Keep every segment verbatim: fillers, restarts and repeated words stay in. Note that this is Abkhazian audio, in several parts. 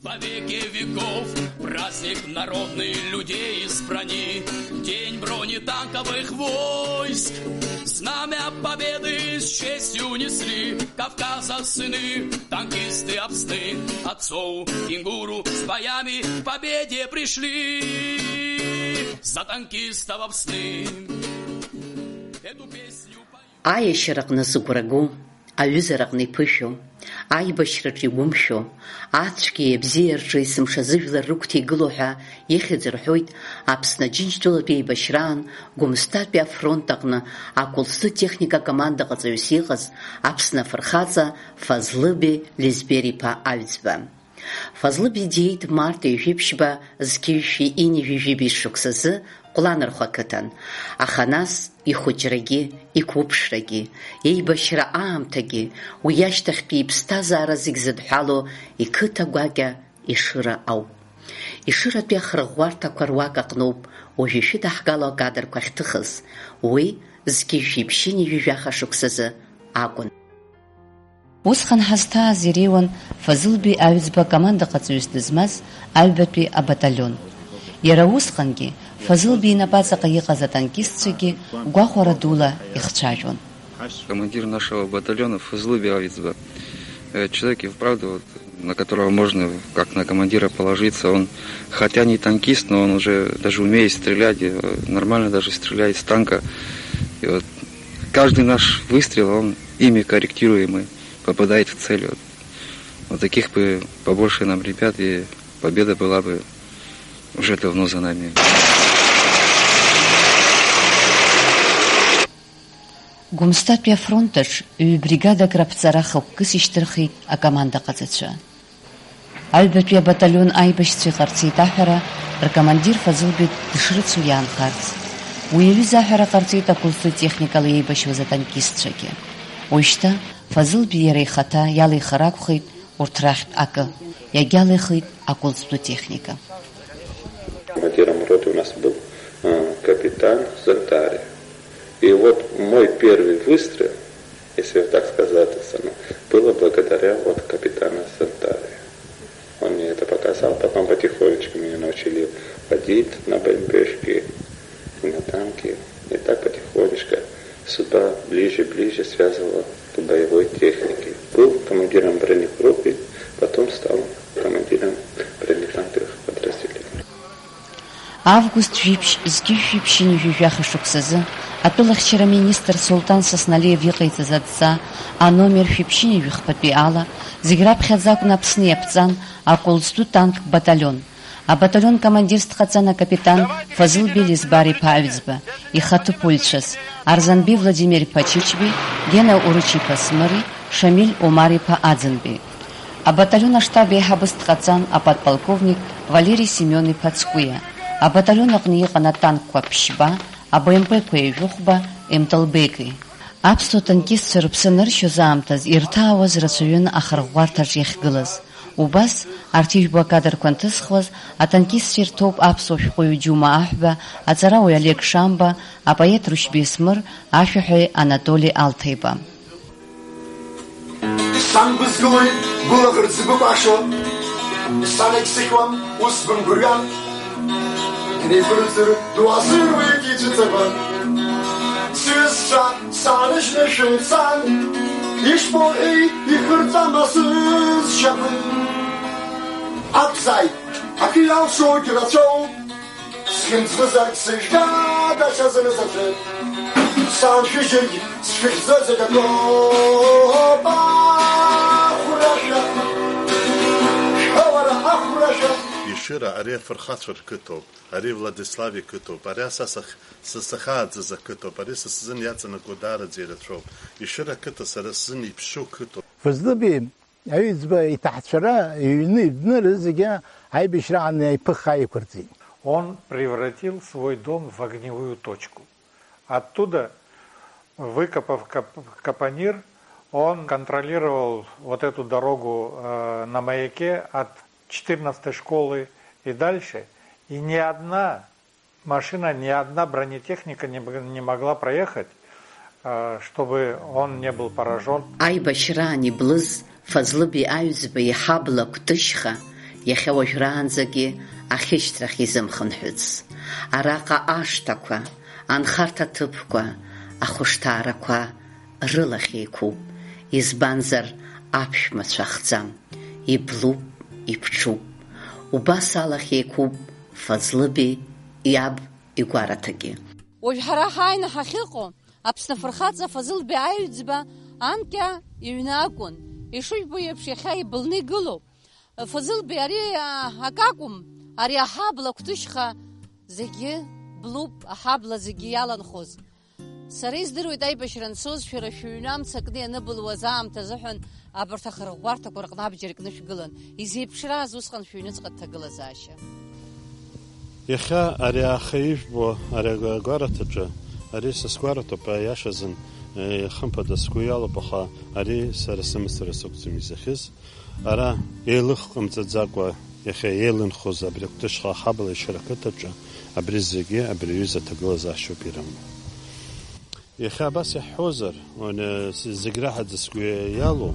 Во веки веков праздник народный людей избрани, день бронетанковых войск. Знамя Победы с честью несли Кавказа сыны, танкисты Апсны. Отцов Ингуру с боями к победе пришли. За танкистов Апсны. Эту песню поют. Аиашьараҟны зыгәра гу, аҩызараҟны иԥышәо, аибашьраҿы игәымшәо, ацәгьеи абзиеи рҿы есымша зыжәлар рыгәҭа игылоу ҳәа ихьӡ рҳәоит Аԥсны Аџьынџьтәылатә еибашьраан Гәымсҭатәи афронт аҟны акәылӡытә техника акомандаҟаҵаҩыс иҟаз Аԥсны афырхаҵа Фазлыби Лезбери-иԥа Аҩӡба. Фазлыби диит март ҩажәи ԥшьба зқьи жәшәи ҩынҩажәи жәибжь шықәсазы Ҟәланырхәа ақыҭан, аха нас ихәыҷрагьы, иқәыԥшрагьы, еибашьра аамҭагьы, уи ашьҭахьтәи иԥсҭазаара зегь зыдҳәалоу иқыҭа гәакьа Ешыра ауп. Ешыратәи ахырӷәӷәарҭақәа руак аҟноуп уажә ишәыдаҳгало акадрқәа ахьҭыхыз, уи зқьи жәшәи ԥшьынҩажәи жәаха шықәсазы акәын. Усҟан ҳазҭааз иреиуан Фазылби Аҩӡба акомандаҟаҵаҩыс дызмаз аҩбатәи абаталион. Иара усҟангьы Фазылби инапаҵаҟа иҟаз атанкистцәагьы гәахәара дула ихцәажәон. Командир нашего батальона Фазлыби Аҩӡба. Э, человек и вправду, вот, на которого можно как на командира положиться. Он, хотя не танкист, но он уже даже умеет стрелять, э, нормально даже стреляет с танка. И вот каждый наш выстрел, он ими корректируемый, попадает в цель. Вот. Вот таких бы побольше нам ребят, и победа была бы уже давно за нами. Гәымсҭатәи афронт аҿ ҩ-бригадак раԥҵара хықәкыс ишьҭырхит акомандаҟаҵацәа. Аҩбатәи абаталион аибашьцәа иҟарҵеит аҳәара, ркомандир Фазылбеи дышрыцу иаанхарц. Уи аҩыза аҳәара ҟарҵеит акәылӡытә техникала еибашьуаз атанкистцәагьы. Уажәшьҭа Фазылбеи иара ихаҭа иалихыр акәхеит урҭ рахьтә акы, иагьалихит акәылӡтәы техника. Командиром роты у нас был, э, капитан Зантари. И вот мой первый выстрел, если вот так сказать, это самое, было благодаря вот капитану Зантари. Он мне это показал, потом потихонечку меня научили водить на БМПшки и на танки. И так потихонечку судьба ближе и ближе связывала к боевой технике. Был командиром бронегруппы, потом стал командиром бронетанковых подразделений. Август жәиԥшь, зқьи жәшәи ԥшьынҩажәи жәаха шықәсазы атәылахьчара аминистр Султан Сасналиев иҟаиҵаз адҵа, аномер шәи ԥшьынҩажәи хԥатәи ала, зегь раԥхьаӡа акәны Аԥсны иаԥҵан акәылӡтәы танк баталион. Абаталион командирс дҟаҵан акапитан Фазылби Лезбар-иԥа Аҩӡба, ихаҭыԥуаҩцәас Арзанби Владимир-иԥа Чычби, Гена Урыч-иԥа Смыри, Шамиль Омар-иԥа Аӡынби. Абаталион аштаб еиҳабыс дҟаҵан аподполковник Валери Семион-иԥа Цкуиа. Абаталион аҟны иҟан атанкқәа ԥшьба, абемпеқәа ҩажәи хәба, М Т Л Б-ки. Аԥсуа танкистцәа рыԥсы аныршьоз аамҭаз ирҭаауаз рацәаҩын ахырӷәӷәарҭаҿ иахьгылаз. Убас, арҭ ижәбо акадрқәа анҭысхуаз, атанкистцәа ирҭоуп аԥсуа шәҟәыҩҩы Џьума Аҳәба, аҵарауаҩ Олег Шамба, апоет Рушьбеи Смыр, ашәаҳәаҩ Анатоли Алҭаиба. Сан бызгылоит, гәылаӷырӡ быкәашо, сан егьсыхьуам, ус бымгәырҩан. Инеиԥырҵыр, дуазыруеит ицәыҵакуан. Сҩызцәа сааныжьны шәымцан, ишԥоуҳәеи, ихырҵама сызшьапы? Акәзааит, акы иалшогь рацәоуп. Схьымӡӷызаргь сыжәга дашазаныз аӡәы, сааншәыжьыргь сшәыхьӡо зегь акоуп. Ахәрашәа, шәҳәа уара, ахәрашәа. Ешыра, ари афырхацәа рқыҭоуп, ари Владислав иқыҭоуп, ари са сахь, са сахьааӡаз ақыҭоуп, ари са сзын иаҵанакуа даараӡа ирацәоуп. Ешыра ақыҭа сара сзын иԥшьоу қыҭоуп. Фазлыби Аҩӡба иҭаацәара, иҩны ибнырыз зегьы аибашьраан иаиԥыхха иқәырҵеит. Он превратил свой дом в огневую точку. Оттуда, выкопав кап-, капонир, он контролировал вот эту дорогу, э, на Маяке от четырнадцатой школы и дальше. И ни одна машина, ни одна бронетехника не б-, не могла проехать, э, чтобы он не был поражён. Аибашьраан иблыз Фазлыби Аҩӡба иҳабла Кәтышьха, Иахьа уажәраанӡагьы ахьышьҭрахь изымхынҳәыц. Араҟа ашҭақәа, анхарҭа ҭыԥқәа, ахәышҭаарақәа рылахь еиқәуп, избанзар аԥшәмацәа ахӡам, иблуп, иԥҽуп. Убас алахь еиқәуп Фазлыби иаб игәараҭагьы. Уажә ҳара ҳааины ҳахьыҟоу Аԥсны афырхаҵа Фазылбеи Аҩӡба анкьа иҩны акәын. Ишыжәбо еиԥш, иахьа ибылны игылоуп. Фазылбеи, ари, а, акакәым, ари аҳабла Қәҭышьха зегьы блуп, аҳабла зегьы иаланхоз. Сара издыруеит, аибашьра анцоз, шәара шәыҩны амца кны ианыбылуаз аамҭа азыҳәан абарҭ ахырӷәӷәарҭақәа рҟны абџьар кны шәгылан. Изеиԥшраз усҟан шәыҩныҵҟа дҭагылазаашьа? Иахьа ари ааха ижәбо, ари агәараҭаҿы, ари са сгәараҭоуп, аиашазын, э, хымԥада сгәы иалоуп, аха ари сара сымацара сакәӡам изахьыз. Ара еилых ҟамҵаӡакәа, иахьа еилынхоз абри Қәҭышьха аҳабла Ешыра ақыҭаҿы абри зегьы абри аҩыза аҭагылазаашьоуп ирымоу. Иахьа абас иаҳҳәозар, уан-, зегь раҳаӡа сгәы иалоу,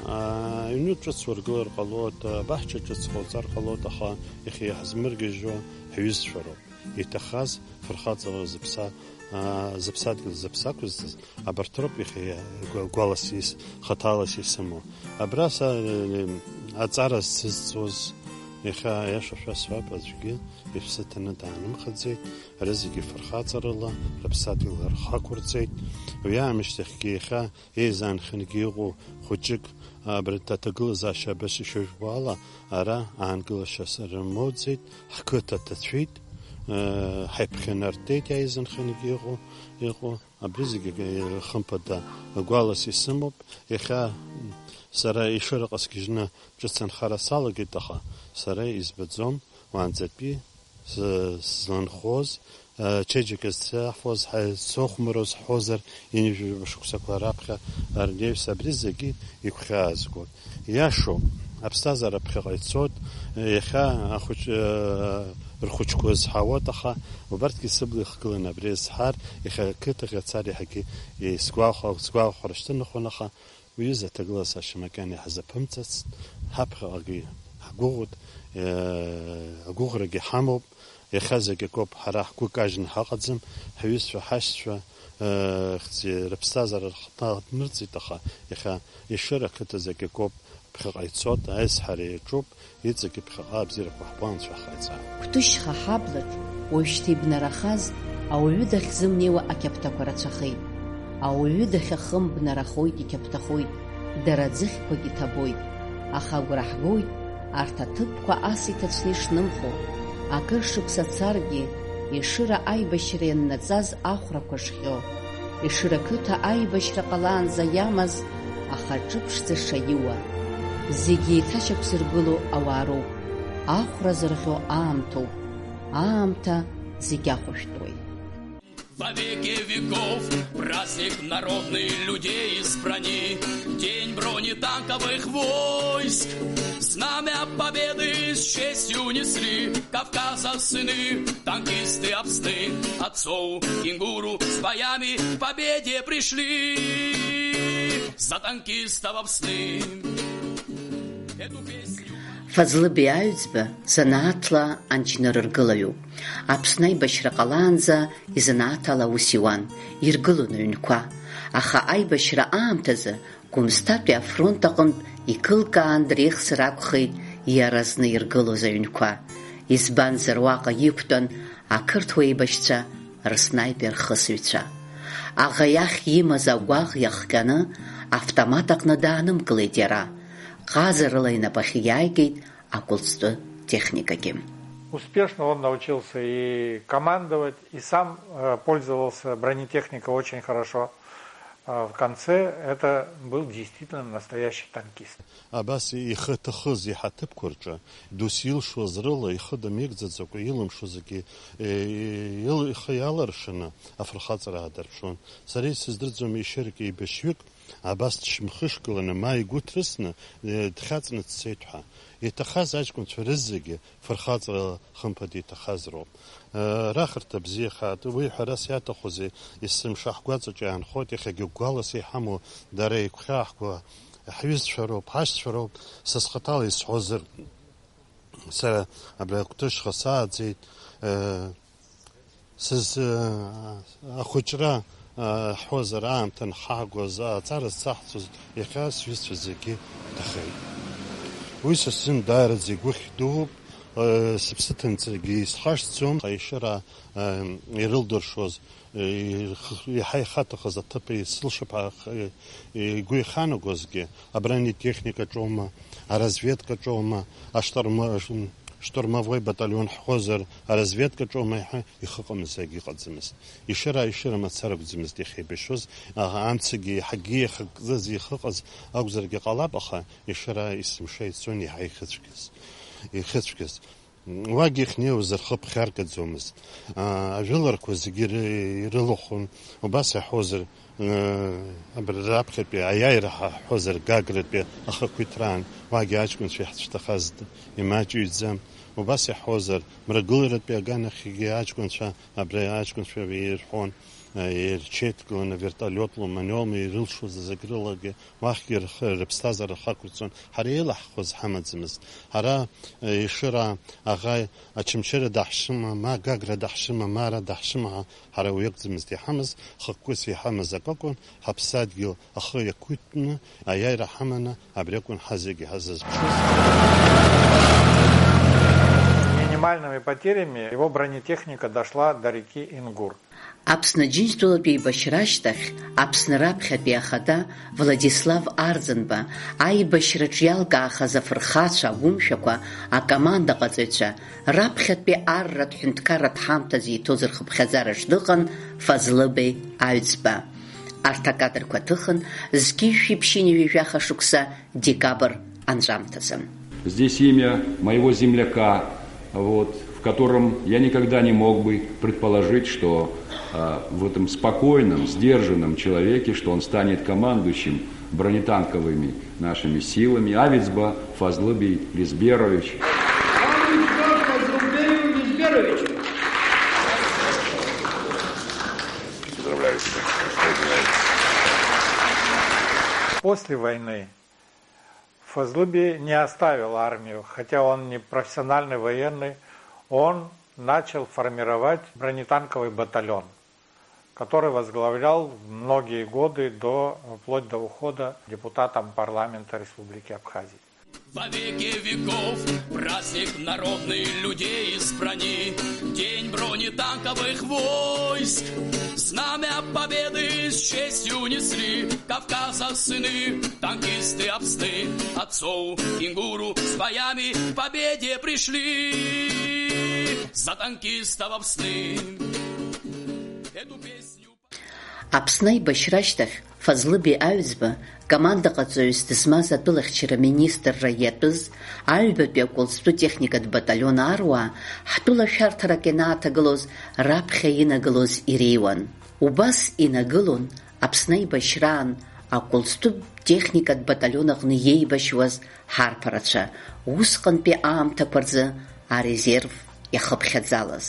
аа, аҩны ҿыц ургылар ҟалоит, абаҳча ҿыц ҟауҵар ҟалоит, аха иахьа иаҳзмыргьежьуа ҳҩызцәа роуп. Иҭахаз фырхаҵара зыԥса-, аа, зыԥсадгьыл зыԥсы ақәызҵаз, абарҭ роуп иахьа гәа-, гәалас ис-, хаҭалас исымоу. Абра са, э, аҵара сзызҵоз, иахьа аиаша шәасҳәап, аӡәгьы иԥсы ҭаны даанымхаӡеит, рызегьы фырхаҵарала рыԥсадгьыл рхы ақәырҵеит. Уи аамышьҭахьгьы иахьа еизаанхангьы иҟоу хәыҷык, абарҭ аҭагылазаашьа абас ишыжәбо ала, ара аангылашьа рымоуӡеит, ҳқыҭа ҭацәит, э, ҳаиԥхьанартәеит, еизаанхангьы иҟоу, иҟоу. Абри зегьы, э, хымԥада гәалас исымоуп. Иахьа сара Ешыраҟа сгьежьны ҿыц анхара салагеит, аха сара избаӡом уаанӡатәи с-, сзынхоз, ачеиџьыка зцаҳфоз, ҳа-, зцохәмаруаз ҳҳәозар, ҩажәа шықәсақәа раԥхьа рнеҩс абри зегьы игәхьаазгон. Иашоуп, аԥсҭазаара ԥхьаҟа ицоит, иахьа ахәыҷ-, рхәыҷқәа зҳауеит, аха убарҭгьы сыбла ихгылан абри азҳар, иахьа ақыҭахь ацар иаҳагьы исгәахәа-, сгәахәара шьҭыхын, аха Уҩыза аҭагылазаашьа макьана иаҳзаԥымҵацт, ҳаԥхьаҟагьы ҳгәыӷуеит, э, агәыӷрагьы ҳамоуп, иахьа зегь акоуп, ҳара ҳгәы кажьны ҳаҟаӡам, ҳҩызцәа, ҳашьцәа, э, хьӡи-, рыԥсҭазаара рхҭнарҵеит, аха иахьа Ешыра ақыҭа зегь акоуп, ԥхьаҟа ицоит, аизҳара иаҿуп, Иҵегьы ԥхьаҟа абзиарақәа ҳгәы анцәа ҳҟаиҵа. Қәҭышьха аҳаблаҿ уажәшьҭа ибнарахаз ауаҩы дахьзымнеиуа ақьаԥҭақәа рацәахеит. Ауаҩы дахьахым бнарахоит, иқьаԥҭахоит, дара аӡыхьқәагьы ҭабоит. Аха агәра ҳгоит, арҭ аҭыԥқәа ас иҭацәны ишнымхо, акыр шықәса царгьы, Ешыра аибашьра ианнаҵаз ахәрақәа шхьо, Ешыра қыҭа аибашьра ҟалаанӡа иамаз ахаҿы ԥшӡа шаиуа. Зегь еиҭашьақәзыргыло ауаа роуп. Ахәра зырӷьо аамҭоуп. Аамҭа зегь ахәышәтәуеит. Во веки веков праздник народный людей избрани, день бронетанковых войск. Знамя Победы с честью несли Кавказа сыны, танкисты Апсны, отцов Кенгуру с боями к победе пришли. За танкистов Апсны. Эту песню Фазлыбеи Аҩӡба занааҭла анџьнырыргылаҩуп. Аԥсны аибашьра ҟалаанӡа изанааҭ ала аус иуан, иргылон аҩнқәа. Аха аибашьра аамҭазы Гәымсҭатәи афронт аҟынтә икылкаан дреихсыр акәхеит иаразны иргылоз аҩнқәа, избанзар уаҟа иқәтәан ақырҭуа еибашьцәа рснаипер хысыҩцәа. Аӷа иахь имаз агәаӷ иахҟьаны, автомат аҟны даанымгылеит иара. Ҟазарыла инапахьы иааигеит акәылҵтәы техникагьы. Успешно он научился и командовать, и сам, э, пользовался бронетехникой очень хорошо. А в конце это был действительно настоящий танкист. Абас ихы ҭахыз иҳаҭыԥқәа рҿы дус илшоз рыла ихы дамеигӡаӡакәа илымшо зегьы, э, ил-, ихы иаларшаны афырхаҵара аадырԥшуан. Сара исыздырӡом ишьырк еибашьҩык абас дшьмхышгыланы ма игәы ҭрысны, э, дхьаҵны дцеит ҳәа. Иҭахаз аҷкәынцәа рызегьы фырхаҵарала хымԥада иҭахаз роуп. Э, рахарҭа бзиахааит, уи ҳәарас иаҭахузеи, есымша ҳгәаҵаҿ иаанхоит, иахьагьы гәалас иҳамоу дара игәхьаа ҳгәы, ҳҩызцәа роуп, ҳашьцәа роуп, са схаҭала исҳәозар, Сара абри акәтышха сааӡеит, э, сыз, э, ахәыҷра, э, ҳҳәозар, аамҭа анҳагоз, аҵара зсаҳҵоз, иахьа сҩызцәа зегьы ҭахеит. Уи са сзын даараӡа игәыхь дууп, э, сыԥсы ҭанҵагьы исхашҭӡом, аишьара, э, ирылдыршоз, еиҳа ихаҭахаз аҭыԥ исылшап ҳәа игәы иханагозгьы, абрани техникаҿоума, аразведкаҿоума, аштурма-, штурмовой баталион ҳҳәозар, аразведкаҿоума, еиҳа ихы ыҟамыз акгьы ыҟаӡамызт. Ишыра, ишыра мацара акәӡамызт иахьеибашьуаз, а-, амцагьы еиҳагьы иахакӡаз ихыҟаз акәзаргьы ҟалап, аха ишыра есымша ицон еиҳа ихыцәгьаз, ихыцәгьаз. Уагь ихнеиуаз рхы ԥхьаргаӡомызт. Аа, ажәыларқәа зегьы иры-, ирылахәын, убас иаҳҳәозар, аа, абри раԥхьатәи аиааира ҳа-, ҳҳәозар, Гагратәи ахақәиҭраан, уагь аҷкәынцәа иаҳцәҭахаз д-, имаҷыҩӡам. Убас иаҳҳәозар, мрагыларатәи аганахьгьы аҷкәынцәа, абри аҷкәынцәа ирҳәон, аа, ирҽеидкыланы вертолиотла, маневрла ирылшоз зегь рылагьы Уахьгьы рхы, рыԥсҭазаара рхы ақәырҵон, ҳара еилаҳхуаз ҳамаӡамызт. Ҳара, э, Ешыра аӷа Очамчыра даҳшьыма, ма Гагра даҳшьыма, ма ара даҳшьыма ҳәа ҳара уи акәӡамызт иҳамаз, хықәкыс иҳамаз акы акәын, ҳаԥсадгьыл ахы иақәиҭтәны, аиааира ҳаманы, абри акәын ҳазегьы ҳазызԥшыз. Минимальными потерями его бронетехника дошла до реки Ингур. Аԥсны Џьынџьтәылатә еибашьра ашьҭахь Аԥсны раԥхьатәи ахада Владислав Арӡынба аибашьраҿ иалкаахаз афырхацәа, агәымшәақәа, акомандаҟаҵаҩцәа, раԥхьатәи арратә ҳәынҭқарратә ҳамҭа зиҭоз рхыԥхьаӡараҿ дыҟан Фазлыбеи Аҩӡба. Арҭ акадрқәа ҭыхын зқьи жәшәи ԥшьынҩажәи жәаха шықәса декабр анҵәамҭазы. Здесь имя моего земляка, вот, в котором я никогда не мог бы предположить, что, а, в этом спокойном, сдержанном человеке, что он станет командующим бронетанковыми нашими силами, Авицба Фазлыбий Лизберович. Авицба Фазлыбий Лизберович. Поздравляю всех. Поздравляю. После войны Фазлыби не оставил армию, хотя он не профессиональный военный, он начал формировать бронетанковый батальон, который возглавлял многие годы до, вплоть до ухода депутатом парламента Республики Абхазии. Во веки веков праздник народный людей избрани, День бронетанковых войск. Знамя Победы с честью несли Кавказа сыны, танкисты Апсны. Отцов Ингуру с боями к победе пришли. За танкистов Апсны эту песню. Аԥсны аибашьра ашьҭахь Фазлыби Аҩӡба командаҟаҵаҩыс дызмаз атәылахьчара министрра иатәыз аҩбатәи акәылӡтәы техникатә баталион аруаа ҳтәыла шәарҭарак ианааҭагылоз раԥхьа инагалоз иреиуан. Убас инагылон Аԥсны аибашьраан акәылӡтәы техникатә баталион аҟны иеибашьуаз ҳарԥарацәа, усҟантәи аамҭақәа рзы арезерв иахыԥхьаӡалаз.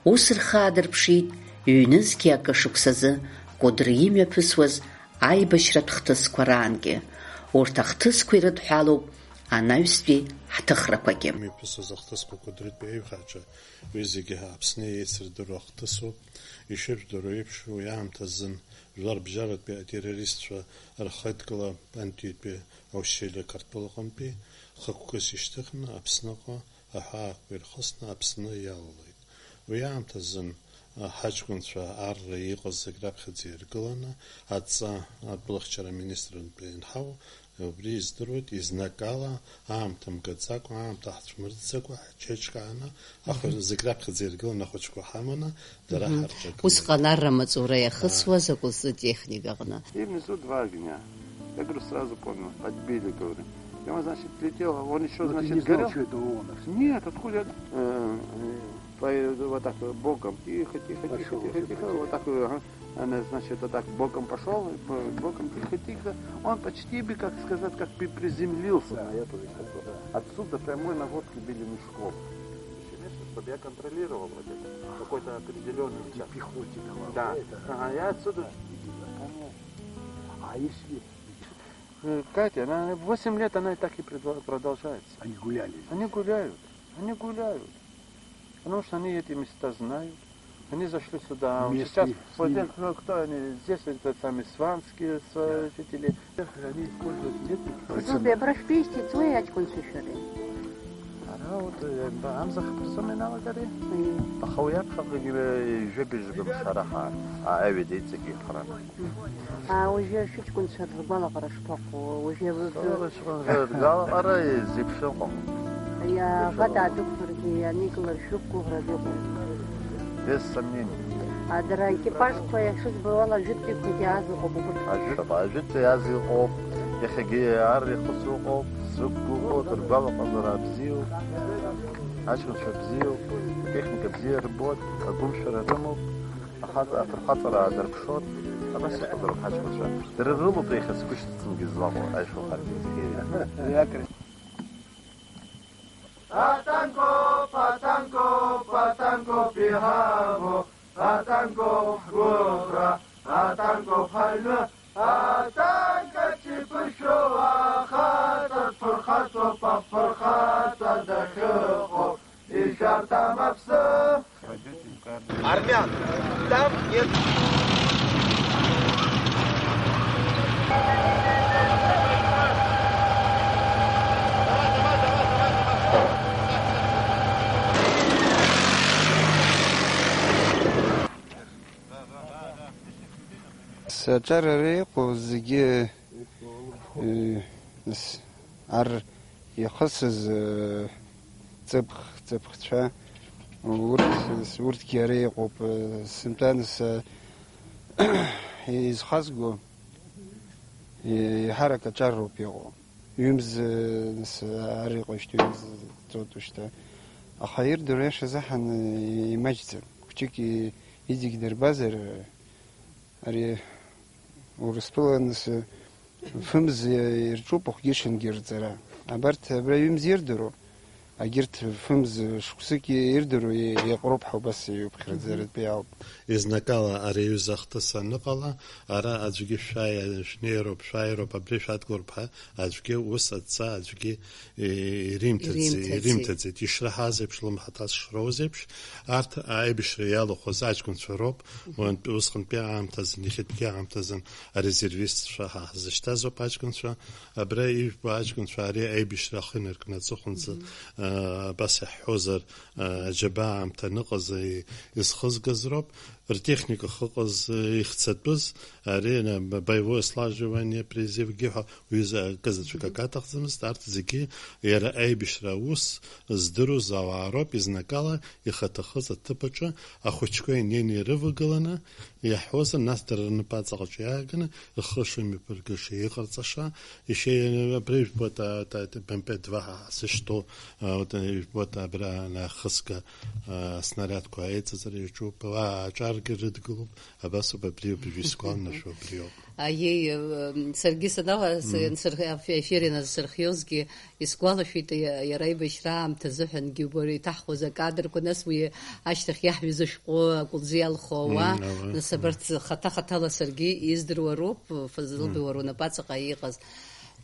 Ус рхы аадырԥшит ҩнызқьи акы шықәсазы Кәыдры имҩаԥысуаз аибашьратә хҭысқәа раангьы. Урҭ ахҭысқәа ирыдҳәалоуп анаҩстәи ҳҭыхрақәагьы. Имҩаԥысуаз ахҭысқәа Кәыдрытәи аиҩхааҿы, уи зегьы Аԥсны еицырдыруа ахҭысуп. Ишыжәдыруа еиԥш, уи аамҭазын жәларбжьаратәи атеррористцәа рхеидкыла Пантәитәи аушьцәеилагьы Қырҭтәылаҟынтәи хықәкыс ишьҭыхны Аԥсныҟа аҳәаақәа ирхысны Аԥсны иалалеит. Уи аамҭазын, а, ҳаҷкәынцәа арра иҟаз зегь раԥхьаӡа иргыланы, адҵа атәылахьчара аминистрынтәи ианҳау, убри издыруеит, езнакала, аамҭа мгаӡакәа, аамҭа ҳцәмырӡӡакәа, ҳҽеиҿкааны, ахәы-, Мгм. зегь раԥхьаӡа иргыланы ахәыҷқәа ҳаманы, дара Мгм. ҳарҿагылеит. Усҟан арра маҵура иахысуаз Да. акәылӡтәы техникаҟны. И внизу два огня. Я говорю, сразу понял, подбили, говорю. И он, значит, летел, он ещё, Но ты значит, не знал, горел. Что это ОМОНовцы? Нет, откуда я, э, э, по-, вот так вот боком, тихо, тихо, тихо, Пошёл тихо, уже тихо, вот потихоньку. Так вот, ага. Она, значит, вот так боком пошёл, бо-, боком, тихо, тихо. Он почти бы, как сказать, как бы приземлился. Да, я тоже так думал. Да. Отсюда прямой наводки били мешком. Чтобы я контролировал вот это, какой-то определённый Ты участок. Пехоте давал, Да. да, это? Ага, я отсюда Да. Конечно. А если Э, Катя, она восемь лет, она и так и предла-, продолжается. Они гуляли здесь. Они гуляют. Они гуляют. Потому что они эти места знают. Они зашли сюда. Местные, сейчас, вот с ними. Кто они? Здесь это самые сванские с-, жители. Они используют эти. Абра шәтәеижьҭеи иҵуеи аҷкәынцәа шәареи? Ара урҭ, э, амза хԥырҵәаны иналагари? Ыы. Аха уи аԥхьаҟагьы, э, жәабжьба мшараҳа, а, аҩада иҵегьы ихаран. А, уажәы шәыҷкәынцәа ргәалаҟара шԥаҟоу? Уажәы аб-, Сара сыҷкәынцәа ргәалаҟара зеиԥш ыҟам. Иаҳбада адәықәларгьы, ианикылар шәықәгәыӷра дыҟоуп. Без сомнений. А, дара аекипажқәа иахьызбауала, ажәытәтәиқәагьы азыҟоуп убырҭ. Ажәытә, ажәытәтәи азыҟоуп, иахьагьы ар ихыҵ ыҟоуп, сықәгәыӷуеит, ргәалаҟазаара бзиоуп, аҷкәынцәа бзиоуп, атехника бзиа рбоит, агәымшәара рымоуп. Ахаҵа-, афырхаҵара аадырԥшуан, абас иҟазароуп ҳаҷкәынцәа. Дара рылоуп иахьа сгәы шьҭыҵынгьы злаҟоу аишәа хәарҭа. Атанкоуп, атанкоуп, атанкоуп иҳамоу, атанкоуп ҳгәыӷра, атанкоуп ҳаҩны, атанк ачеиԥышәоу ахаҵа дфырхаҵоуп, афырхаҵа дахьыҟоу. Ишәарҭам аԥсы! Армян, там нет. Саҿар ара иҟоу зегьы, э, нас, ар ихысыз, э, ҵыԥх, ҵыԥхцәа, урҭ, урҭгьы ара иҟоуп, э, сынтәа, нас, э, изхазго, э, еиҳарак аҿар роуп иҟоу. Ҩымз, э, нас, ар иҟоижьҭеи ҩымз ҵоуп шьҭа. Аха ирдыруа иашазаҳан, э, имаҷӡам. Хәыҷык и-, иҵегь дырбазар, э, ари Урыстәыла, нас, э, Фымз ирҿуп ахәгьы-шынгьы рҵара. Абарҭ абра ҩымз ирдыруа, агьырҭ фымз шықәсык ирдыруа, иаҟәроуп ҳәа убас иуԥхьаӡаратәы иаауп. Езнакала ари аҩыза ахҭыс аныҟала, ара аӡәгьы шәааи, шәнеироуп, шәааироуп, абри шәадгылоуп ҳәа аӡәгьы ус адҵа аӡәгьы, е, иримҭаӡеит, Иримҭаӡеит. Иримҭаӡеит. Ишраҳаз еиԥш, лымҳа ҭазшроуз еиԥш, арҭ аибашьра иалахәыз аҷкәынцәа роуп, уантәи усҟантәи аамҭазын, иахьатәи аамҭазын, арезервистцәа ҳа ҳзышьҭаз ауп аҷкәынцәа. Абра ижәбо аҷкәынцәа ари аибашьра ахы инаркны аҵыхәанӡа, Мгм. а, абас иаҳҳәозар, а, аџьабаа аамҭа аныҟаз и-, изхызгаз роуп. Ртехника ахьыҟаз, а, ихцатәыз, ари на-, б-, боевое слаживание призывгьы ҳәа уҩыза акы заҵәык Мгм. акы аҭахӡамызт. Арҭ зегьы иара аибашьра аус здыруаз ауаа роуп, езнакала ихаҭахыз аҭыԥ аҿы ахәыҷқәа инеины ирывагыланы, Иаҳҳәозар, нас дара рнапы аҵаҟаҿы иааганы, рхы шымҩаԥыргаша, иҟарҵаша, ишьа-, абра ижәбоит, а, та-, та-, Б М П два ҳа ҳзышьҭоу, а, вот, а, ижәбоит, абра анахысга, а, снарядқәа аиҵаҵара иаҿуп, ааҿаргьы рыдгылоуп, абас ауп, абри ауп, ижәы исгәаланаршәо абри ауп. Аиеи, э, саргьы санала, с-, Мм. сырх-, аф-, ефир иназсырхиозгьы, Исгәалашәеит, иа-, иара аибашьра аамҭа азыҳәангьы убра иҭаҳхуаз акадрқәа, нас уи ашьҭахь иаҳҩыз ашәҟәы акәылӡы иалху ауаа, Мм, ауаа, нас мм. абарҭ хаҭа-хаҭала саргьы издыруа роуп, Фазылби, Мм. уара унапаҵаҟа иҟаз.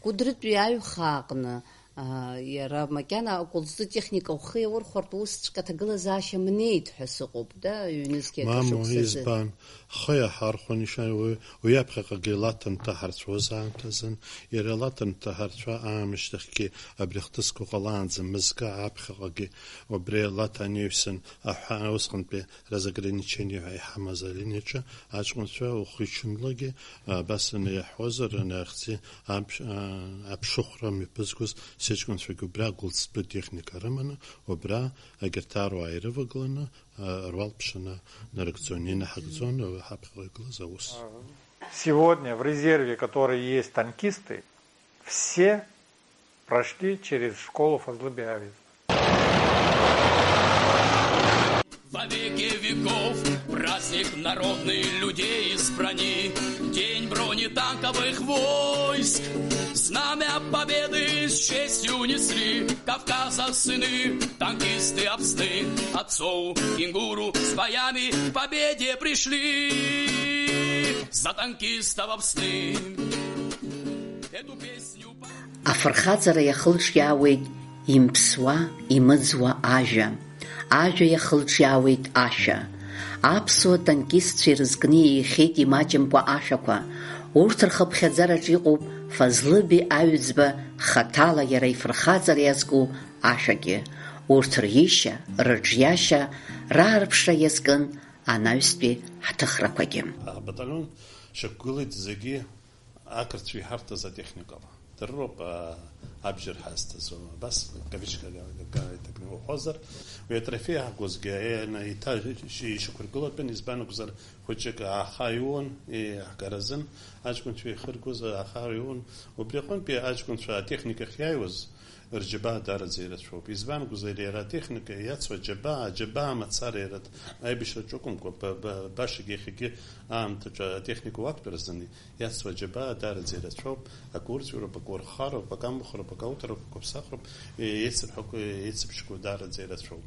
Кәыдрытәи аҩхаа аҟны, аа, иара макьана акәылӡы техника ухы иаурхәартә усҵәҟьа аҭагылазаашьа мнеит ҳәа сыҟоуп, да, ҩнызқьи акы Мамоу, шықәсазы. Избан? Ҳхы иаҳархәон, ишан уи, уи аԥхьаҟагьы Лаҭан дҭаҳарцәуаз аамҭазын, иара Лаҭан дҭаҳарцәа аамышьҭахьгьы абри ахҭысқәа ҟалаанӡа мызкы аԥхьаҟагьы убри Лаҭан иҩсын аҳәа-, усҟантәи разограничение ҳәа иҳамаз алиниаҿы аҷкәынцәа ухы-иҽынлагьы, а, абас аны иаҳҳәозар, аны ахьӡи амԥ-, а, аԥшыхәра мҩаԥызгоз сыҷкәынцәагьы убра гәылҵтәы техника рыманы, убра агьырҭ аруаа ирывагыланы, а, руал ԥшаны нарыгӡон, инаҳагӡон ҳаԥхьаҟа игылаз аус. Сегодня в резерве, которые есть танкисты, все прошли через школу Фазлы Биавиза. Во веки веков праздник народный людей избрани, День бронетанковых войск. Знамя Победы с честью несли Кавказа сыны, танкисты овсны. Отцов кенгуру с боями к победе пришли. За танкистов овсны эту песню по- Афырхаҵара иахылҿиаауеит Имԥсуа, имыӡуа ажәа. Ажәа иахылҿиаауеит ашәа. Аԥсуа танкистцәа ирызкны иеихьеит имаҷымкәа ашәақәа. Урҭ рхыԥхьаӡараҿ иҟоуп Фазлыби Аҩӡба хаҭала иара ифырхаҵара иазку ашәагьы. Урҭ ришьа, рыҿиашьа, раарԥшра иазкын анаҩстәи ҳҭыхрақәагьы. Абаталион шьақәгылеит зегьы. Ақырҭцәа иҳарҭаз атехникала. Дара роуп, а, абџьар ҳазҭаз. Абас, кавычка, га-, га-, иҭакны уҳәозар, уи атрофеи иаҳгозгьы, е, на, иҭа-, ишьақәыргылатәын, избан акәзар, хәыҷык ааха иуан, е, ҳгаразын, аҷкәынцәа ихыргоз ааха иуан. Убри аҟынтәи аҷкәынцәа атехникахь иааиуаз, рџьабаа даараӡа ирацәоуп. Избан акәзар, иара атехника иацу аџьабаа, аџьабаа мацара ирыҭ-, аибашьраҿы акәымкәа, ба-, ба-, башагьы иахьагьы аамҭаҿы атехника уақәтәаразын, иацу аџьабаа даараӡа ирацәоуп, акы урҵәироуп, акы урхароуп, акы амхроуп, акы ауҭароуп, акы уԥсахроуп, е-, еицырҳәақәо, еицыԥшқәо даараӡа ирацәоуп.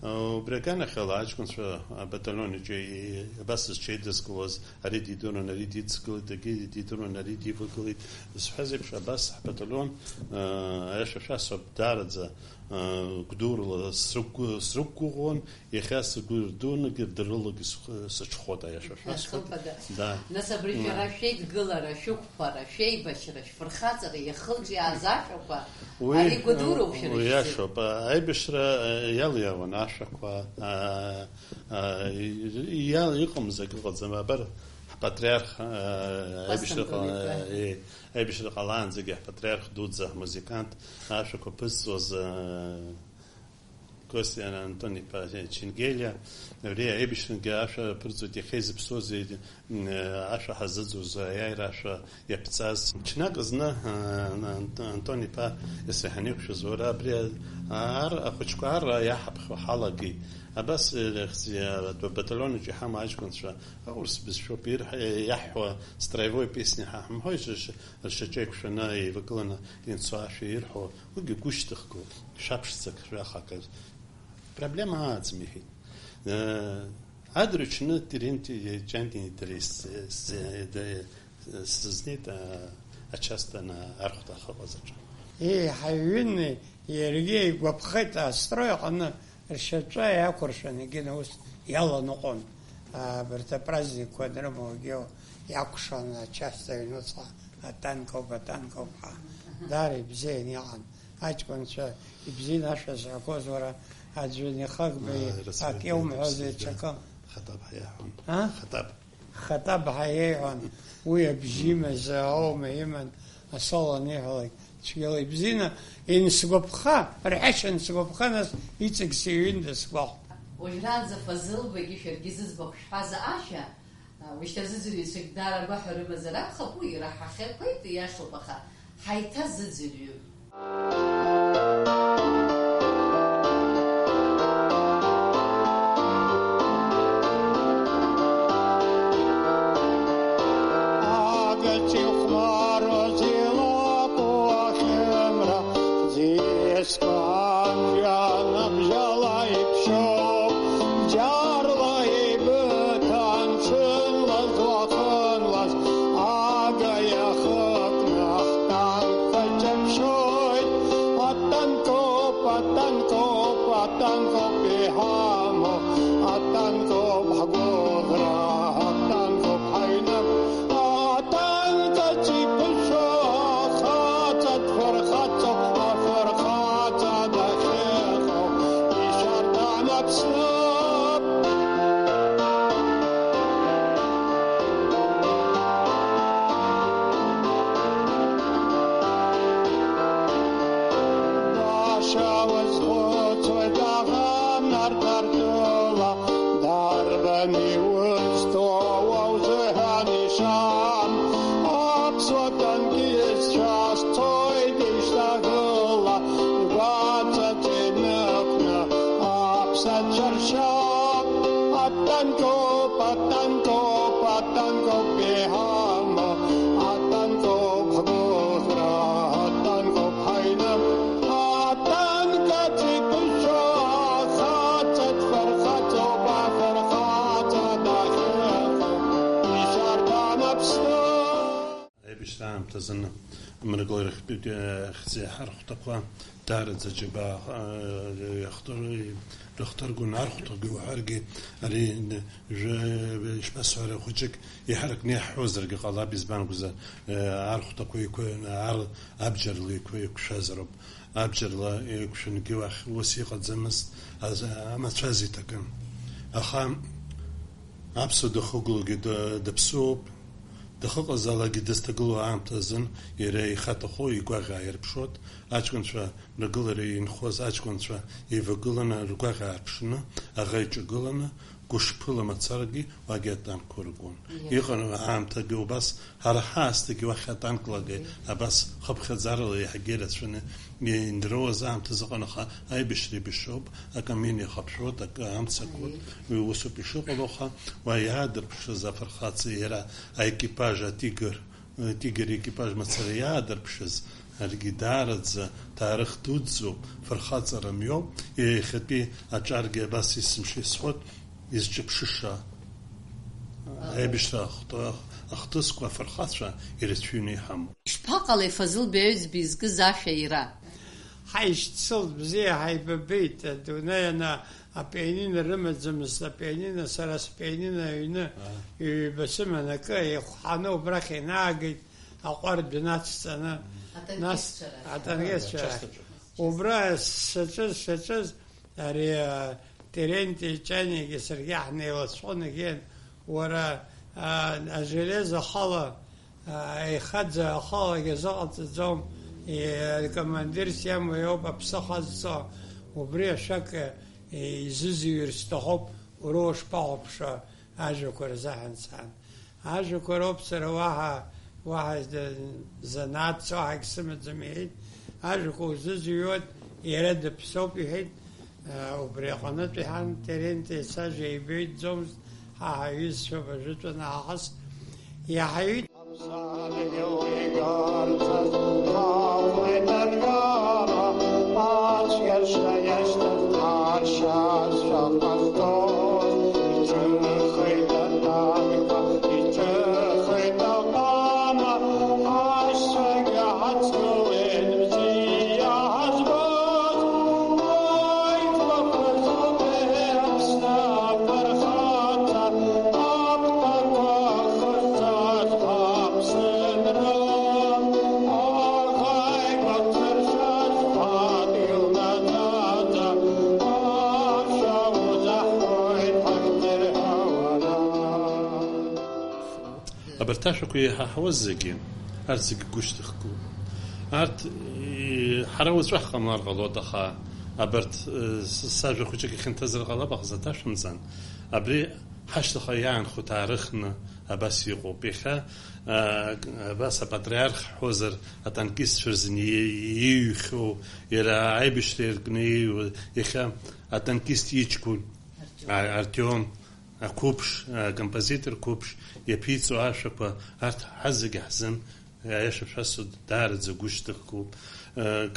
Убри аганахьала аҷкәынцәа абаталион аҿы, е-, абас зҽеидызкылоз, ари дидыруан, ари дидыскылеит, егьи дидыруан, ари дивагылеит зҳәаз еиԥш, абас ҳбаталион, э, аиаша шәасҳәап, даараӡа, э, гәдурала срықәгәы-, срықәгәыӷуан, иахьа сгәы рдуны, рдыррылагьы схы-, сыҽхәоит, аиаша шәасҳәап. Хымԥада. Да. Нас абри шәара шәеидгылара, шәықәԥара, шәеибашьра, шәфырхаҵара иахылҿиааз ашәақәа, уи, ари гәадуроуп шәара шәзы. Уи иашоуп. Аибашьра, э, иалиаауан ашәақәа, э, А, и-, и-, иа-, иҟамзар акы ыҟаӡам, абар, ҳпатриарх, а, Кәасҭа аибашьра ҟала-, Антон-иԥа. Э, аибашьра ҟалаанӡагьы ҳпатриарх дуӡӡа, ҳмузыкант, ашәақәа ԥызҵуаз, а, Костиа Антон-иԥа Ченгелиа, абри аибашьрагьы ашәа ԥырҵуеит, иахьа изыԥсоузеи, м, ашәа ҳазыӡуз, аиааира ашәа иаԥҵаз. Ҽнак зны, а, Ан-, Антон-иԥа исаҳаны иқәшәаз, уара, абри а-, ар-, ахәыҷқәа ар иаҳаԥхьо ҳалагеит. Абас, э, рыхьӡ-, атәы батальон аҿы иҳамоу аҷкәынцәа, аурыс бызшәоуп ирҳ-, э, иаҳҳәо, строевой песни ҳа ҳамҳәои, рш-, ршьаҿа еиқәшәаны, еивагыланы ианцо ашәа ирҳәо, уигьы гәышьҭыхгоуп, шәаԥшӡак, шәахак. Проблема ааӡам, иҳәеит. Э, адырҩаҽны Терентий Ҷанкини дареи с-, с-, д-, срызнеит, а, ачасҭа ана архәҭаха ыҟаз аҿы. Еиҳа иҩыны иаргьы игәаԥхеит, астрой аҟны ршьаҿа иақәыршәаны егьи аус иаланыҟәон. Абарҭ апраздникқәа анрымоугьы иакәшан ачасҭа аҩнуҵҟа атанк ауп, атанк ауп ҳәа. Даара ибзиан иҟан. Аҷкәынцәа ибзиан ашәа зҳәақәоз, уара аӡәы Нихагбеи, аа, ак иаумҳәозеи, ҽакы? Хатаб ҳәа иаҳәон. А? Хатаб. Хатаб ҳәа иеиҳәон. Уи абжьы имаз аума иман, асоло аниҳәалак цәгьала ибзианы, инсгәаԥха, рҳәашьа нсгәаԥха, нас иҵегь сыҩында сгәахәт. Уажәраанӡа Фазылбагьы шәаргьы зыӡбахә шәҳәаз ашәа, а, ушьҭа зыӡырҩцәагь даара агәаҳәара рымазар акәхап, уи ираҳахьақәеит, иашоуп, аха ҳаиҭазыӡырҩып. Агаҿа ихәмаруаз илакәу ахьымра, ӡиасқәа амҩа набжьала иԥшьоуп, бџьарла еибыҭан, ҽынлаз уахынлаз ага иахыкны ҳтанкқәа ҿырԥшуеит. Атанкоуп, атанкоуп, атанкоуп иҳамоу, атанкоуп ҳгәыӷра, атанкоуп ҳаҩны. Атанк аҿы иԥышәо ахаҵа дфырхаҵоуп, афырхаҵа дахьыҟоу ишьардан Аԥсны. Баша уазхәыцуеит аӷа нарҭартәыла, дарбан иузҭо уа узыҳәан ишам? Аԥсуа танкистцәа сцоит ишьҭагыла, игәаҵаҿ инықәны аԥсацәа ршьа. Атанкоуп, атанкоуп, атанкоуп иҳамоу, атанкоуп ҳгәыӷра, атанкоуп ҳаҩны. Атанк аҿы иԥышәо ахаҵа дфырхаҵоуп, афырхаҵа дахьыҟоу ишьардан Аԥсны. Аибашьра аамҭазы Мрагыларахьтәи ахьӡи ҳархәҭақәа даараӡа џьабаа, а, иахҭыр-, рыхҭыргон, архәҭақәа уҳәаргьы, ари н-, жәа-, ишԥасҳәара, хәыҷык иҳаракны иаҳҳәозаргьы ҟалап, избан акәзар, э, архәҭақәа еиқәа-, ар-, абџьарла еиқәа-, еиқәшәазароуп. Абџьарла еиқәшәангьы уахь ус иҟаӡамызт, аз-, амацәаз иҭакын. Аха аԥсуа дахыгәлогьы д-, дыԥсуоуп, дахыҟазаалакгьы дызҭагылоу аамҭа азын иара ихаҭахо игәаӷ ааирԥшуеит, аҷкәынцәа ргылара инхоз аҷкәынцәа еивагыланы ргәаӷ аарԥшны, аӷа иҿагыланы, гәышԥыла мацарагьы уагьы атанкқәа ргон. Иҟан аамҭагьы убас, ҳара ҳаасҭагьы уахь атанклагьы абас хыԥхьаӡарала иаҳагьы ирацәаны инроуаз аамҭазы ыҟан, аха аибашьра еибашьроуп, акы амин иахаԥшуеит, акы амца акуеит, уи усоуп ишыҟало, аха уа иаадырԥшыз афырхаҵа иара аекипаж, атигр, Тигр икипаж мацара иаадырԥшыз, аригьы даараӡа ҭаарых дуӡӡоуп, фырхаҵара мҩоуп, иахьатәи аҿаргьы абас есымша исҳәоит, изҿыԥшыша, аибашьра ахҭ-, ахҭысқәа афырхацәа ирацәаҩны иҳамоуп. Ишԥаҟалеи Фазылбеи аҩӡба изкыз ашәа ира? Ҳаишьцылт бзиа ҳаибабеит, адунеи ана-, апианино рымаӡамызт, апианино, сара спианино аҩны ҩба сыман акы, ихәҳаны убрахь инаагеит, аҟәардә нацҵаны, нас атанкистцәа рахь. Убра саҿыз, саҿыз, ари, а, Теренти Ҷаниагьы саргьы ҳнеилацәҟәын, егьин, уара, а, ажелез ахала, Аихаӡа ахалагьы азыҟаҵаӡом, и-, акомандирс иамоу иоуп аԥсы ахазҵо, убри ашәак, и-, изызҩыр сҭахуп, уара ушԥахәаԥшуа ажәақәа рзыҳәан, сан. Ажәақәа роуп сара уаҳа, уаҳа зда-, занааҭс уаҳагь сымаӡам, иҳәеит, ажәақәа узызҩуеит, иара дыԥсоуп, иҳәеит, Убри аҟынтә иҳан, Теренти сажәа еибеиҭӡомызт, ҳа ҳаҩызцәа абыржәытәы нахыс иаҳаҩит. Аԥсадгьыл игарҵаз ҳалхеит аргама, ацәгьаршра иашьҭаз ҳашьазшәа ҟазҵоз, иҿыхеит атанкқәа, иҿыхеит аҟама, ҳашьцәагьы ҳаҵгылеит бзиа ҳазбоз. Абарҭ ашәақәа еиҳаҳауаз зегьы, арҭ зегьы гәышьҭыхгоуп. Арҭ, и-, ҳара уаҵәы ҳҟамлар ҟалоит, аха абарҭ, э, с-, сажәа хәыҷык ихьанҭазар ҟалап, аха заҭашәымҵан. Абри ҳашьҭахьҟа иаанхо ҭаарыхны абас иҟоуп. Иахьа, а, абас апатриарх ҳҳәозар, атанкистцәа рзын и-, ииҩхьоу, иара аибашьра иаркны ииҩуа, иахьа атанкист иҷкәын, а, Артиом. Ақәыԥш, акомпозитор қәыԥш иаԥиҵо ашәақәа, арҭ ҳазегьы ҳзын, аиаша шәасҳәоит, даараӡа гәышьҭыхгоуп.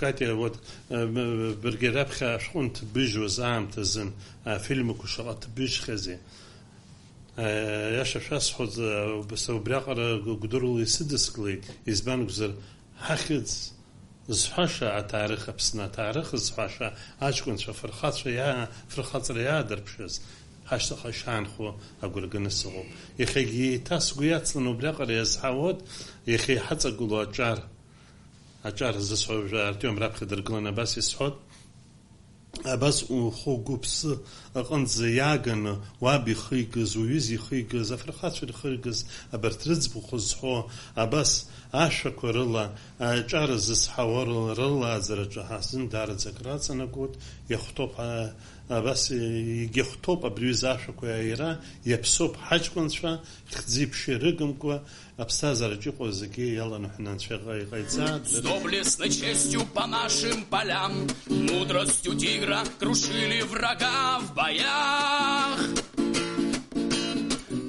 Катиа, вот, баргьы раԥхьа ашәҟәы анҭбыжьуаз аамҭазын, афильмқәа шаҟа ҭбыжьхьази. Аиаша шәасҳәоит, са убриаҟара гәдыруала исыдыскылеит, избан акәзар, ҳахьӡ зҳәаша аҭаарых, Аԥсны аҭаарых зҳәаша аҷкәынцәа афырхацәа иаа-, афырхаҵара иаадырԥшыз, ҳашьҭахьҟа ишаанхо агәра ганы сыҟоуп. Иахьагьы еиҭа сгәы иацланы убриаҟара иазҳауоит, иахьа иҳаҵагылоу аҿар, аҿар зысҳәо, уажәы Артиом раԥхьа дыргыланы абас исҳәоит. Абас ухы угәы-ԥсы аҟынӡа иааганы, уаб ихы игыз, уҩыза ихы игыз, афырхацәа рхы ргыз, абарҭ рыӡбахә зҳәо, абас ашәақәа рыла, аҿар зызҳауа рыла, рылааӡараҿы ҳазын даараӡа акраҵанакуеит, иахәҭоуп, а-, абас егьахәҭоуп абри аҩыза ашәақәа иааира, иаԥсоуп ҳаҷкәынцәа, хьӡи-ԥшеи рыгымкәа, Аԥсҭазаараҿ иҟоу зегьы иаланыҳәаны Анцәа иҟа-, иҟаиҵааит. С доблестной честью по нашим полям, мудростью тигра крушили врага в боях.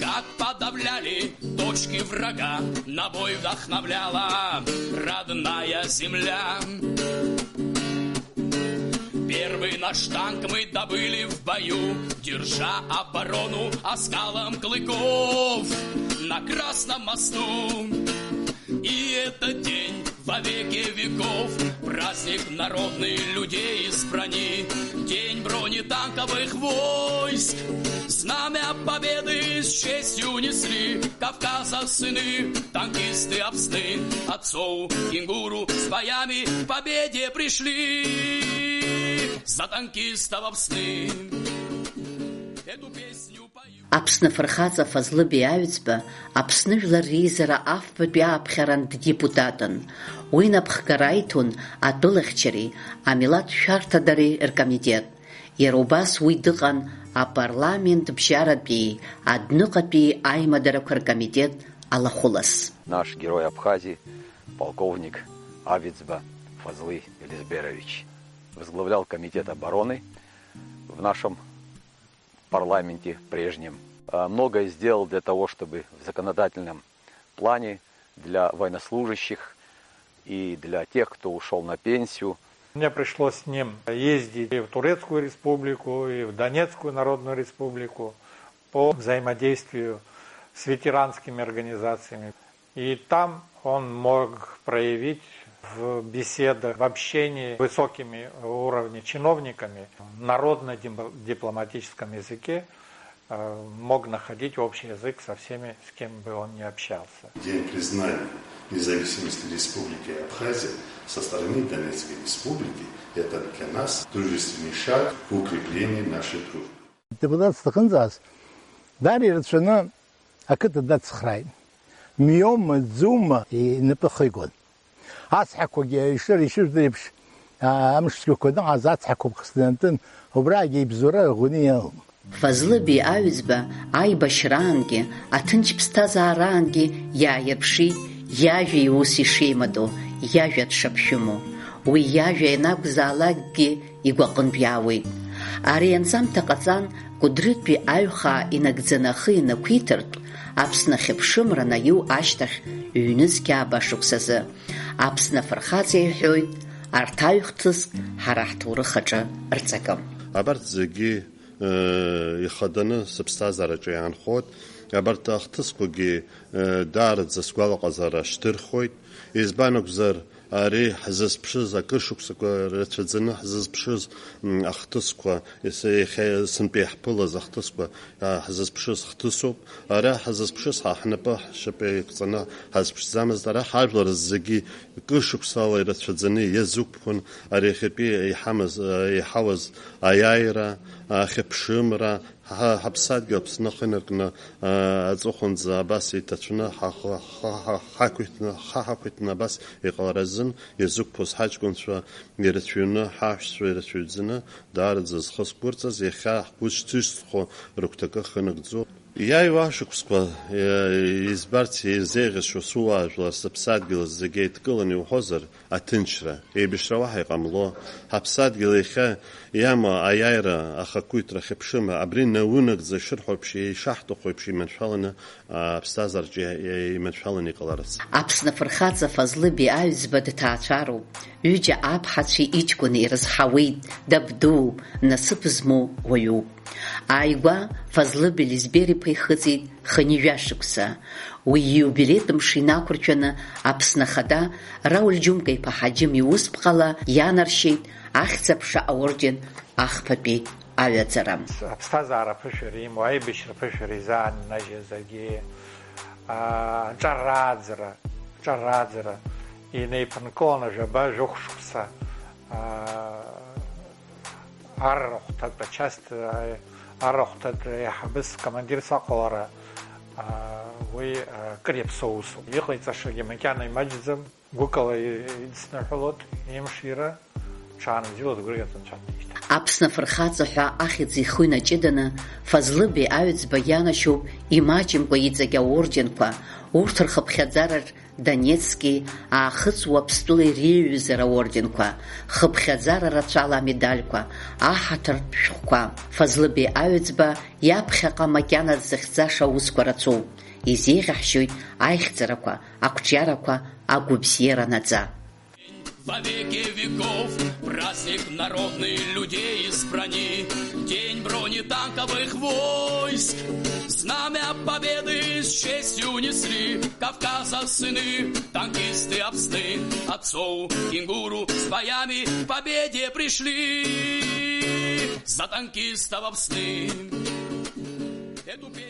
Как подавляли точки врага, на бой вдохновляла родная земля. Первый наш танк мы добыли в бою, держа оборону оскалом клыков на Красном мосту. И этот день Во веки веков праздник народный людей избрани, день бронетанковых войск. Знамя Победы с честью несли Кавказа сыны, танкисты овсны. Отцов кенгуру с боями к победе пришли. За танкистов овсны эту песню Аԥсны афырхаҵа Фазлыбеи Аҩӡба Аԥсны Жәлар Реизара афбатәи ааԥхьарантә депутатын. Уи напхгара аиҭон атәылахьчареи амилаҭ шәарҭадареи ркомитет. Иара убас уи дыҟан апарламент бжьаратәии адәныҟатәии аимадарақәа ркомитет алахәылас. Наш герой Абхазии, полковник Авидзба Фазлы Элизберович, возглавлял комитет обороны в нашем парламенте прежнем. А, многое сделал для того, чтобы в законодательном плане для военнослужащих и для тех, кто ушёл на пенсию. Мне пришлось с ним ездить и в Турецкую Республику, и в Донецкую Народную Республику по взаимодействию с ветеранскими организациями. И там он мог проявить в беседах, в общении с высокими уровня чиновниками, народно-дипломатическом языке, э, мог находить общий язык со всеми, с кем бы он ни общался. День признания независимости Республики Абхазия со стороны Донецкой Республики — это для нас дружественный шаг к укреплению нашей дружбы. Депутат сҭахынҵас, даара ирацәаны ақыҭа дацхрааит. Мҩоума, ӡума инапы ахигон. Ацҳақәагьы ишыр-, ишыжәдыр еиԥш, а, амш цәгьақәа ныҟаз ацҳақәа ԥхсҭанатәын, убраагьы ибзоура ӷәӷәаны иалан. Фазлыбеи Аҩӡба аибашьраангьы, аҭынч ԥсҭазаараангьы иааирԥшит иажәа иус ишеимадоу, иажәа дшаԥшәымоу. Уи иажәа ианакәзаалакгьы игәаҟынтә иаауеит. Ари анҵамҭа ҟаҵан, Кәыдрытәи аҩхаа инагӡаны ахы ианақәиҭыртә, Аԥсны ахьыԥшымра наиу ашьҭахь ҩнызқьааба шықәсазы, Аԥсны афырхаҵа иҳәоит, арҭ аҩхҭыск ҳара ҳҭоурых аҿы рҵакым. Абарҭ зегьы, э, ихаданы сыԥсҭазаараҿы иаанхоит. Абарҭ ахҭысқәагьы, э, даараӡа сгәалаҟазаара шьҭырхуеит. Избан акәзар, ари ҳзызԥшыз, акыр шықәсақәа рацәаӡаны ҳзызԥшыз, м, ахҭысқәа, ес-, иахьа сынтәа иаҳԥылаз ахҭысқәа, а, ҳзызԥшыз хҭысуп. Ара ҳзызԥшыз ҳа ҳнапы ҳшьапы еиқәҵаны ҳазԥшӡамызт. Ара ҳажәлар зегьы кыр шықәсала ирацәаӡаны иазықәԥон. Ари иахьатәи иҳамаз, а, иҳауаз аиааира, ахьыԥшымра, Ҳа, ҳаԥсадгьыл Аԥсны ахы инаркны, аа, аҵыхәанӡа абас иҭацәны ҳа, ҳа, ҳа, ҳа, ҳақәиҭны, ҳа, ҳақәиҭны абас иҟалара азын иазықәԥоз ҳаҷкәынцәа ирацәаҩны, ҳаҳәшьцәа ирацәаҩӡаны, даараӡа зхы зқәырҵаз, иахьа ҳгәы шҭышьҭхо рыгәҭакы хынагӡоуп. Иааиуа ашықәсқәа, е, избарц ирзеиӷьасшьо сыуаажәлар сыԥсадгьыл зегьы еидкыланы иуҳәозар, аҭынчра, еибашьра уаҳа иҟамло, ҳаԥсадгьыл иахьа иамоу аиааира, ахақәиҭра, ахьыԥшымра, абри наунагӡа ишырҳәо еиԥш, ишаҳҭаху еиԥш иманшәаланы, аԥсҭазаараҿы иа-, иа-, иманшәаланы иҟаларц. Аԥсны афырхаҵа Фазлыбеи Аҩӡба дҭаацәароуп, ҩыџьа аԥҳацәеи иҷкәыни ирызҳауеит, дабдууп, насыԥ змоу уаҩуп. Ааигәа Фазлыбеи Лизбер-иԥа ихыҵит хынҩажәа шықәса. Уи ииубилеҭ мшы инақәыршәаны Аԥсны Ахада Рауль Џьумка-иԥа Ҳаџьым иусԥҟала ианаршьеит Ахьӡ-аԥша аорден ахԥатәи аҩаӡара. Аԥсҭазаара аԥышәара имоу, аибашьра аԥышәара изааннажьыз агьи, аа, аҿар рааӡара, аҿар рааӡара инеиԥынкыланы жәаба-жәохә шықәса, аа, арахәҭатә ачаст, арахәҭатә еиҳабыс командирс аҟалара, а, уи, а, акыр иаԥсоу усуп. Иҟаиҵашагьы макьана имаҷӡам, гәыкала и-, идысныҳәалоит, имшира, ҽаанбзиала дгәырӷьаҵәа анцәа дишьҭ. Аԥсны афырхаҵа ҳәа ахьӡ ихы инаҷыданы, Фазлыбеи Аҩӡба ианашьоуп имаҷымкәа иҵегь аорденқәа, урҭ рхыԥхьаӡара Донецки, Аахыҵ Уаԥстәылеи реиҩызара аорденқәа, хыԥхьаӡара рацәала амедальқәа, аҳаҭыртә шәҟәқәа. Фазлыбеи Аҩӡба иаԥхьаҟа макьана дзыхьӡаша аусқәа рацәоуп. Изеиӷьаҳшьоит аихьӡарақәа, ақәҿиарақәа, агәабзиара наӡа. Во веки веков праздник народный людей избрани, день бронетанковых войск. Знамя Победы с честью несли Кавказа сыны, танкисты Аԥсны. Отцов кенгуру с боями к победе пришли. За танкистов Аԥсны. Эту песню